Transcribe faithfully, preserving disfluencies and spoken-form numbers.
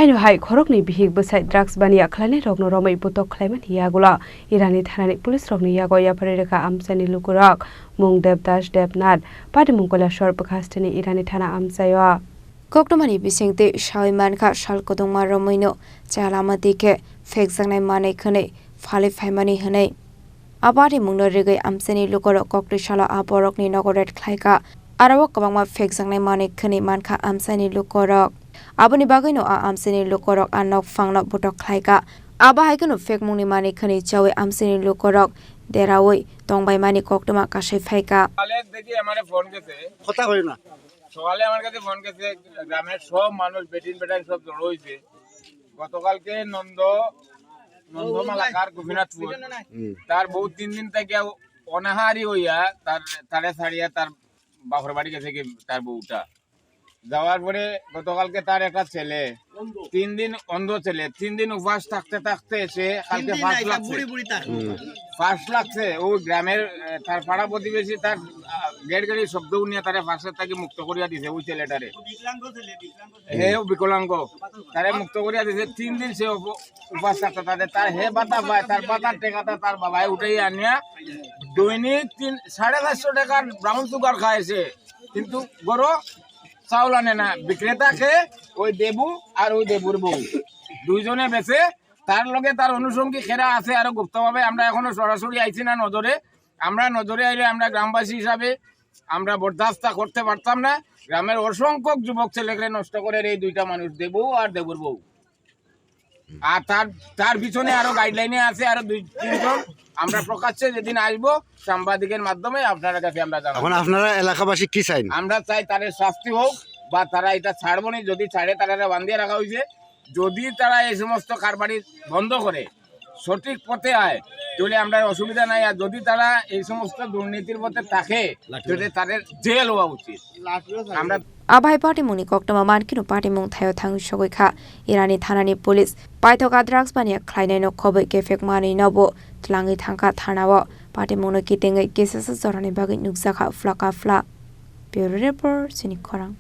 Haino hai khoroknwi bihik bwsai drugs baniya khlainairokno romwi butok khlaimani yagulo Irani thanani police rokni yago yapharwi rwkha amchaini lukurok. Mung Devdas Devnath, patimung Koilashahar bwkhasteni Irani thana amchaio. Koktwmani bisingtwi sawi mankha sal kwdwngma romwino chalama dikhe phekjaknai manwi khwnwi phalwi phaimani hwnwi. A patimungno rigwi amchaini lukurok koktwi salo a borokni nogo raid khlaikha. Aro o kwbangma phekjaknai manwi khwnwi mankha amchaini lukurok. Aboni bagwino a amchaini lukurok a nokphangno butok khlaikha. Abo hai kheno phekmungni manwi khwnwi chawi amchaini lukurok deraui tongbaimani koktwma kasai phaikha. সকালে দেখি আমারে ফোন গেছে। কথা হয় না। সকালে আমার কাছে ফোন গেছে, গ্রামের সব মানুষ, বেটিন বেটাইন সব জড়ো হয়েছে। গতকালকে নন্দ, নন্দমালাকার গোপীনাথপুর, হুম। তার বউ তিন দিন থেকে অনাহারি হইয়া তার, তারে ছাড়িয়া তার বাপের বাড়ি গেছে কি তার বউটা। যাওয়ার পরে গতকালকে তার একটা ছেলে, তিন দিন অন্ধ ছেলে, তিন দিন উপাস থাকতে থাকতে সে কালকে ফাঁস লাগছে। ফাঁস লাগছে, ও গ্রামের, এ, তার পাড়া প্রতিবেশী তার, আ, গেট গাড়ি শব্দ শুনিয়া তারে ফাঁসের তাকে মুক্ত করিয়া দিছে ওই ছেলেটারে। হে ও বিকলাঙ্গ, তারে মুক্ত করিয়া দিছে। তিন দিন সে উপ-, উপাস থাকতে তারে, তার হে বাতা পায়, তার বাতার টেকাটা তার বাবায় উঠাই আনিয়া দৈনিক তিন, সাড়ে চারশো টাকার ব্রাউন সুগার খায় সে। কিন্তু গরো চাউল আনে না, বিক্রেতাকে ওই দেবু আর ওই দেবুর বউ দুইজনে বেচে। তার লগে তার আনুষঙ্গিক এরা আছে আরো গুপ্তভাবে, আমরা এখনো সরাসরি আইছি না নজরে। আমরা নজরে আইলে আমরা গ্রামবাসী হিসাবে আমরা বরদাস্ত করতে পারতাম না। গ্রামের অসংখ্য যুবক ছেলেকে নষ্ট করে এই দুইটা মানুষ, দেবু আর দেবুর বউ। আর তার, তার পিছনে আরো গাইডলাইনে আছে আরো দুই তিনজন। আমরা প্রকাশ্যে যেদিন আসবো সাংবাদিকের মাধ্যমে আপনার কাছে আমরা জানাবো। এখন আপনারা এলাকাবাসী কি চাইন? আমরা চাই তাদের শাস্তি হোক বা তারা এটা ছাড়বো না, যদি ছাড়ে তারা বান্ধিয়ে রাখা হয়েছে। যদি তারা এই সমস্ত কারবারি বন্ধ করে সঠিক পথে আয় তাহলে আমরা অসুবিধা নাই, আর যদি তারা এই সমস্ত দুর্নীতির পথে থাকে তাহলে তাদের জেল হওয়া উচিত। আমরা Abai patimungni koktwma mankhe no patimung thaio thangwi sogwi kha. Irani thanani police paithok a drugs baniya khlainaino khobwi kephek manwi nobo twlangwi thangkha thanao. Patimungno kitingwi kisasa jorani bagwi nukjakha phlaka phla. Bureau Report, chini khorang.